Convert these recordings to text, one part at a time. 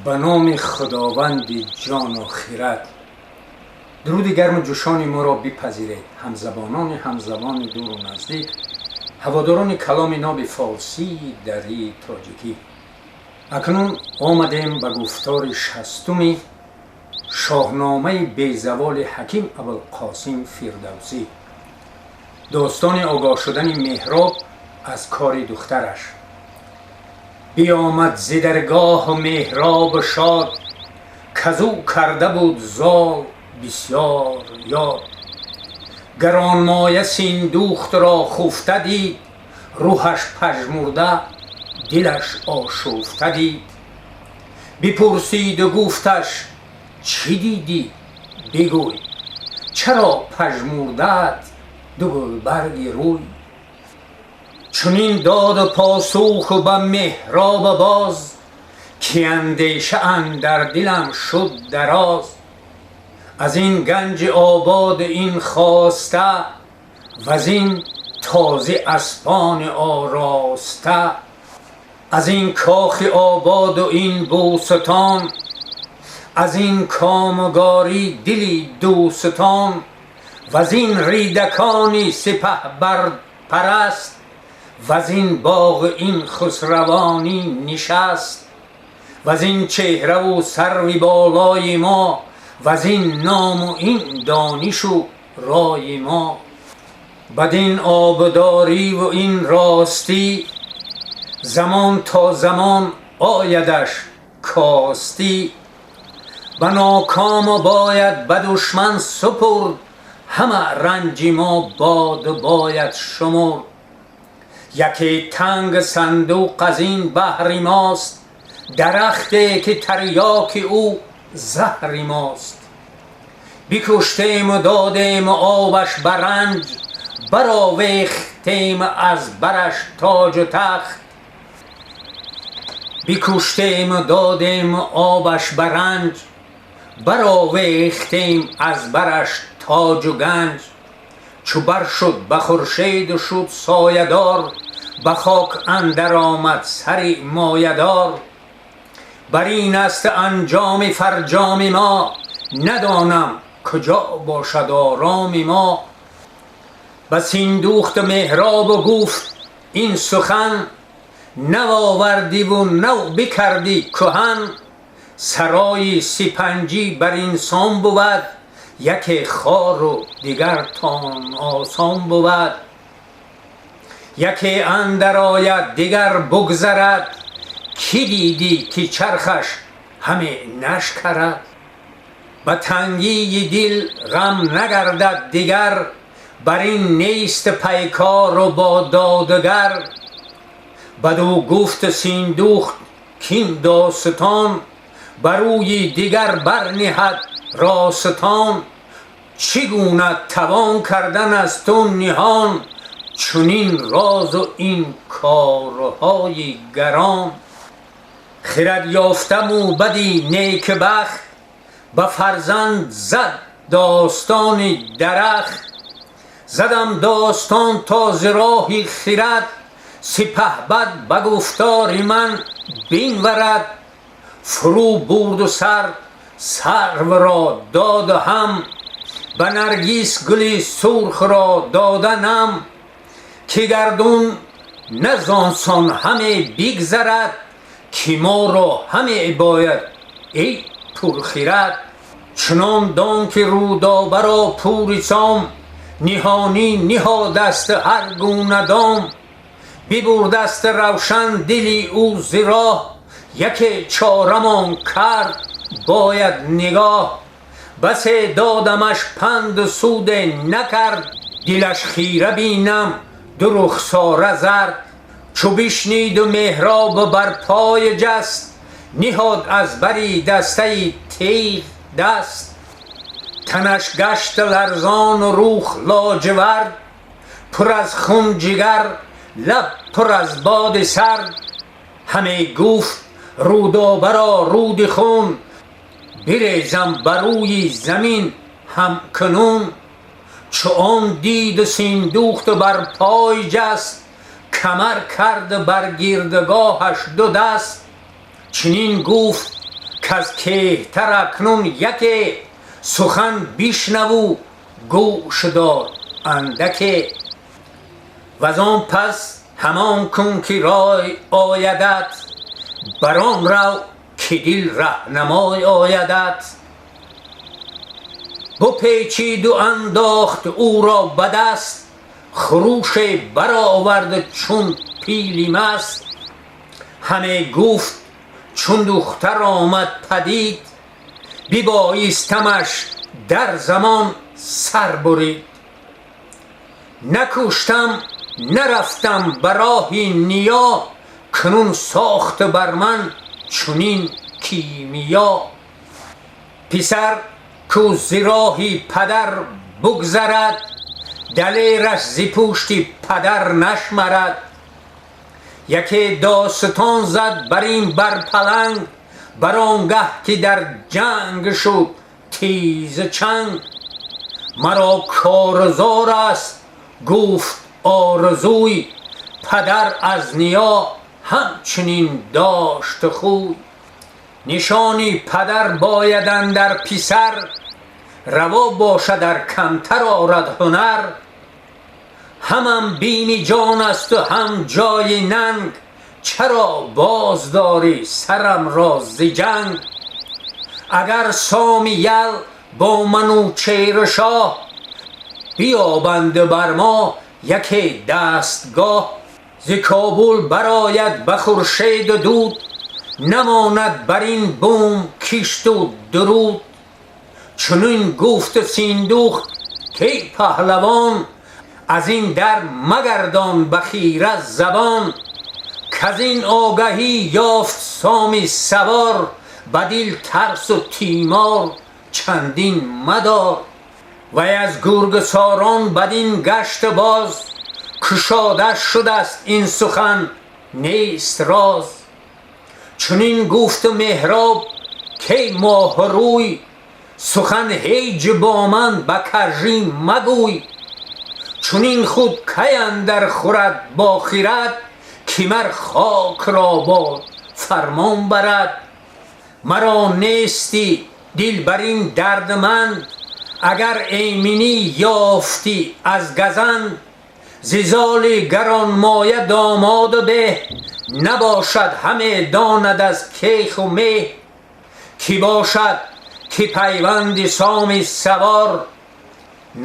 Ба номи Худованди ҷону хирад. Дуруди гарму ҷӯшони моро бипазиред, ҳамзабонони ҳамзабони дуру наздик, ҳаводорони каломи ноби форсии дарии тоҷикӣ. Акнун омадем ба гуфтори шастуми шоҳномаи безаволи ҳаким Абулқосим Фирдавсӣ, достони огоҳ шудани Меҳроб аз кори духтараш. Биомад зи даргоҳу Меҳроб шод, казу карда буд зол бисёр ёд. Гаронмоя Синдухтро хуфта дид, рӯҳаш пажмурда, дилаш ошуфта дид. Бипурсиду гуфташ: «Чӣ дидӣ, бигӯй, чаро пажмурдаат ду гулбарги рӯй?» Чунин доду посуху ба Меҳроба боз, ки андеша андар дилам шуд дароз. Аз ин ганҷи ободу ин хоста, вазин тозӣ аспони ороста, аз ин кохи ободу ин бӯстон, аз ин комугорӣ дили дӯстон, вазин ридакони сипаҳбарпараст, вазин боғу ин хусравонӣ нишаст, вазин чеҳраву сарви болои мо, вазин ному ин донишу рои мо, бадин обдориву ин ростӣ, замон то замон оядаш костӣ. Ба нокому бояд ба душман супурд, ҳама ранҷи мо боду бояд шумурд. Яке танг сандуқ аз ин баҳри мост, дарахте ки тарёки ӯ заҳри мост. Бикуштему додему обаш ба ранҷ, баровехтем аз бараш тоҷу тахт. Бикуштему додему обаш ба ранҷ, баровехтем аз бараш тоҷу ганҷ. Чу бар шуд ба хуршеду шуд соядор, ба хок андар омад сари моядор. Бар ин аст анҷоми фарҷоми мо, надонам куҷо бошад ороми мо. Ба Синдухту Меҳробу гуфт ин сухан: «Нав овардиву нав бикардӣ кӯҳан. Сарои сипанҷӣ бар инсон бувад, яке хору дигар тон осон бувад. Яке андар ояд, дигар бугзарад, кӣ дидӣ, ки чархаш ҳаме нашкарад? Ба тангии дил ғам нагардад дигар, бар ин нест пайкору бо додгар». Бадӯ гуфт Синдухт: «Кин достон ба рӯи дигар барниҳад ростон. Чӣ гуна тавон кардан аз ту ниҳон чунин розу ин корҳои гарон?» Хирад ёфта мӯбади некбахт ба фарзанд зад достони дарахт: «Задам достон то зи роҳи хирад сипаҳбад ба гуфтори ман бинварад. Фурӯ бурду сар сарвро доду ҳам ба наргис гули сурхро дода нам, ки гардун на зонсон ҳаме бигзарад, ки моро ҳаме бояд, эй пурхирад. Чунон дон, ки Рӯдобаро пури Сом ниҳонӣ ниҳодаст ҳар гуна дом. Бибурдаст равшан дили ӯ зи роҳ, яке чорамон кард бояд нигоҳ. Басе додамаш панду, суде накард, дилаш хира бинам, ду рухсора зард». Чу бишниду Меҳроб бар пой ҷаст, ниҳод аз бари дастаи тиғ даст. Танаш гашт ларзону рух лоҷивард, пур аз хун ҷигар, лаб пур аз боди сард. Ҳаме гуфт: «Рӯдобаро рӯди хун бирезам ба рӯи замин ҳамкунун». Чу он диду Синдухту бар пой ҷаст, камар кард бар гирдгоҳаш ду даст. Чунин гуфт: Каз кеҳтар акнун яке сухан бишнаву гӯш дор андаке. Вазон пас ҳамон кун ки рой оядат, бар он рав ки дил раҳнамой оядат. Бупечиду андохт ӯро ба даст, хурӯше баровард чун пили маст. Ҳаме гуфт: чун духтар омад падид, бибоистамаш дар замон сар бурид. Накуштам, нарафтам ба роҳи ниё, кунун сохт бар ман чунин кимиё. Писар ку зи роҳи падар бугзарад, далераш зи пушти падар нашмарад. Яке достон зад бар ин бар паланг, бар он гаҳ ки дар ҷанг шуд тизчанг. Маро корзор аст, гуфт, орзуй, падар аз ниё ҳамчунин дошт хӯй. Нишони падар бояд андар писар, раво бошад ар камтар орад ҳунар. Ҳамам бими ҷон асту ҳам ҷои нанг, чаро боздорӣ сарамро зи ҷанг? Агар Соми ял бо Манучеҳршоҳ биёбанд бар мо яке дастгоҳ, зи Кобул барояд ба хуршеду дуд, намонад бар ин бум кишту дуруд. Чунин гуфту Синдухт: кай паҳлавон, аз ин дар магардон ба хира забон. Каз ин огаҳӣ ёфт Соми савор, ба дил тарсу тимор чандин мадор. Вай аз гургсорон бадин гашт боз, кушода шудаст ин сухан, нест роз. Чунин гуфту Меҳроб: кай моҳрӯй, сухан ҳеҷ бо ман ба кажӣ магӯй. Чунин худ кай андар хӯрад бо хирад, ки мар хок ро бо фармон барад? Маро нестӣ дил бар ин дардманд, агар эминӣ ёфтӣ аз газанд. Зи золи гаронмоя домод беҳ набошад, ҳаме донад аз кеху меҳ. Кӣ бошад ки пайванди Соми савор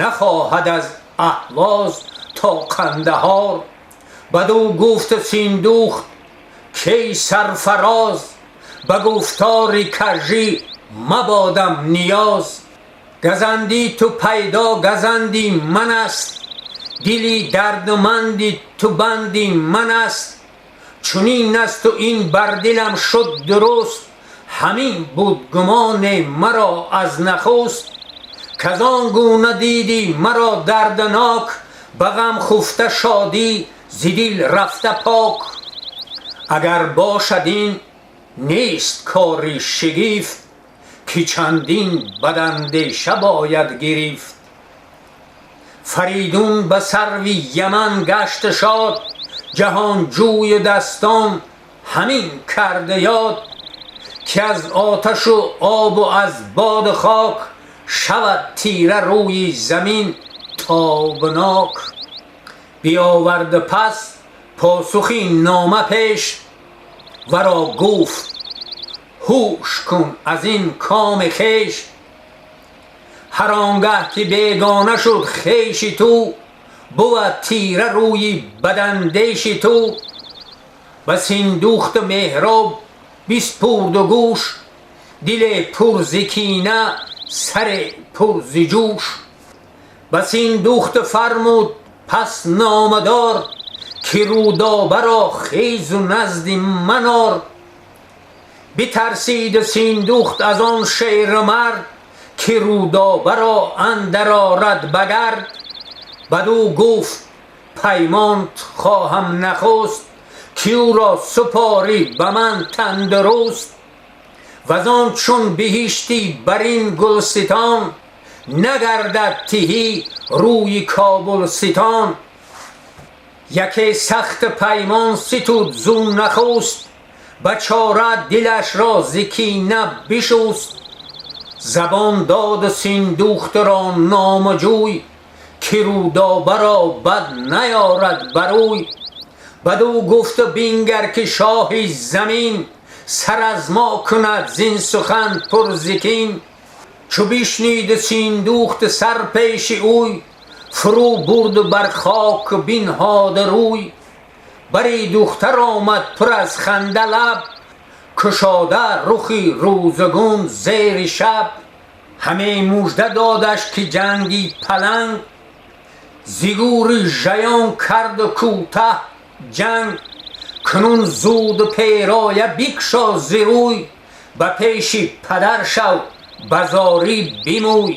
нахоҳад аз Аҳвоз то Қандаҳор? Бадӯ гуфт Синдухт: кай сарфароз, ба гуфтори кажӣ мабодам ниёз. Газанди ту пайдо газанди ман аст, дили дардманди ту банди ман аст. Чунин асту ин бар дилам шуд дуруст, ҳамин буд гумоне маро аз нахуст. Каз он гуна дидӣ маро дарднок, ба ғам хуфта, шодӣ зи дил рафта пок. Агар бошад, ин нест кори шигифт, ки чандин бадандеша бояд гирифт. Фаридун ба сарви Яман гашт шод, ҷаҳонҷӯю дастон ҳамин карда ёд, ки аз оташу обу аз боду хок шавад тира рӯи замин тобнок. Биёвард пас посухи нома пеш, варо гуфт: ҳуш кун аз ин коми хеш. Ҳар он гаҳ ки бегона шуд хеши ту, бувад тира рӯи бадандеши ту. Ба Синдухту Меҳроб биспурду гӯш, диле пур зи кина, саре пур зи ҷӯш. Ба Синдухт фармуд пас номадор, ки Рӯдобаро хезу назди ман ор. Битарсиду Синдухт аз он шермард, ки Рӯдобаро андар орад ба гард. Бадӯ гуфт: паймонт хоҳам нахуст, ки ӯро супорӣ ба ман тандуруст. Вазон чун биҳиштӣ бар ин гулситон, нагардад тиҳӣ рӯи Кобулситон. Яке сахт паймон ситуд зу нахуст, Ба чора дилаш ро зи кина бишуст. Забон дод Синдухтро номаҷӯй, ки Рӯдоба ро бад наёрад барӯй. Бадӯ гуфт: бингар, ки шоҳи замин сар аз мо кунад зин сухан пур зи кин. Чу бишнид Синдухт сар пеши ӯй, фурӯ бурд бар хок бинҳода рӯй. Бари духтар омад пур аз ханда лаб, кушода рухи рӯзгун зери шаб. Ҳаме мужда додаш, ки ҷанги паланг зи гури жаён карду кӯтаҳ ҷанг. Кунун зуд пероя бикшо зи рӯй, ба пеши падар шав, ба зорӣ бимӯй.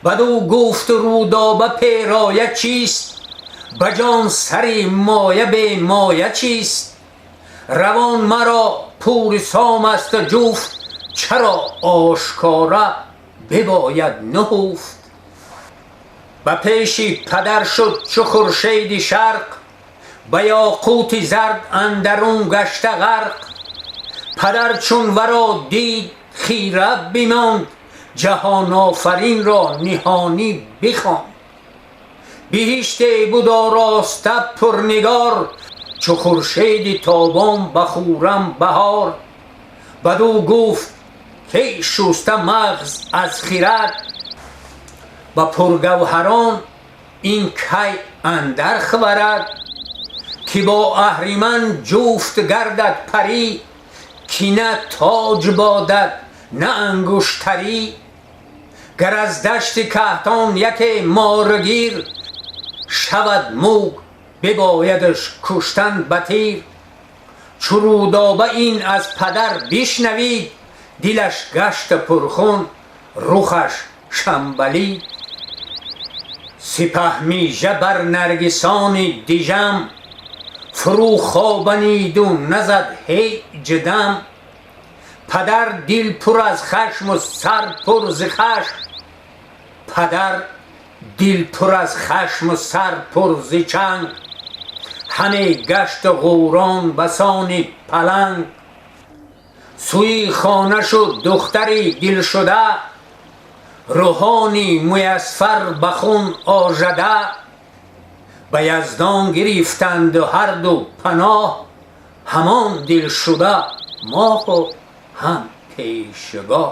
Бадӯ гуфт Рӯдоба: пероя чист? Ба ҷон сари моя бемоя чист? Равон маро пури сом аст ҷуфт, чаро ошкора бибояд нуҳуфт? Ба пеши падар шуд чу хуршеди шарқ, ба ёқути зард андарун гашта ғарқ. Падар чун варо дид, хира бимонд, Ҷаҳонофаринро ниҳонӣ бихонд. Биҳиште буд ороста пурнигор, чу хуршеди тобон ба хуррам баҳор. Бадӯ гуфт: кай шуста мағз аз хирад, ба пургавҳарон ин кай андар хӯрад? Ки бо аҳриман ҷуфт гардад парӣ, ки на тоҷ бодад, на ангуштарӣ. Гар аз дашти каҳтон яке моргир шавад, муг бибоядаш куштан ба тир. Чу Рӯдоба ин аз падар бишнавид, дилаш гашта пурхун, рухаш шамбалид. Сипаҳ мижа бар наргисони дижам фурӯ хобаниду назад ҳеҷ дам. Падар дил пур аз хашму сар пур зи хашм, падар дил пур аз хашму сар пур зи чанг, ҳаме гашту ғӯрон басони паланг. Сӯи хона шуд духтари дилшуда, рӯҳони муясфар ба хун ожада. Ба Яздон гирифтанду ҳарду паноҳ, ҳамон дилшуда моҳу ҳам пешгоҳ.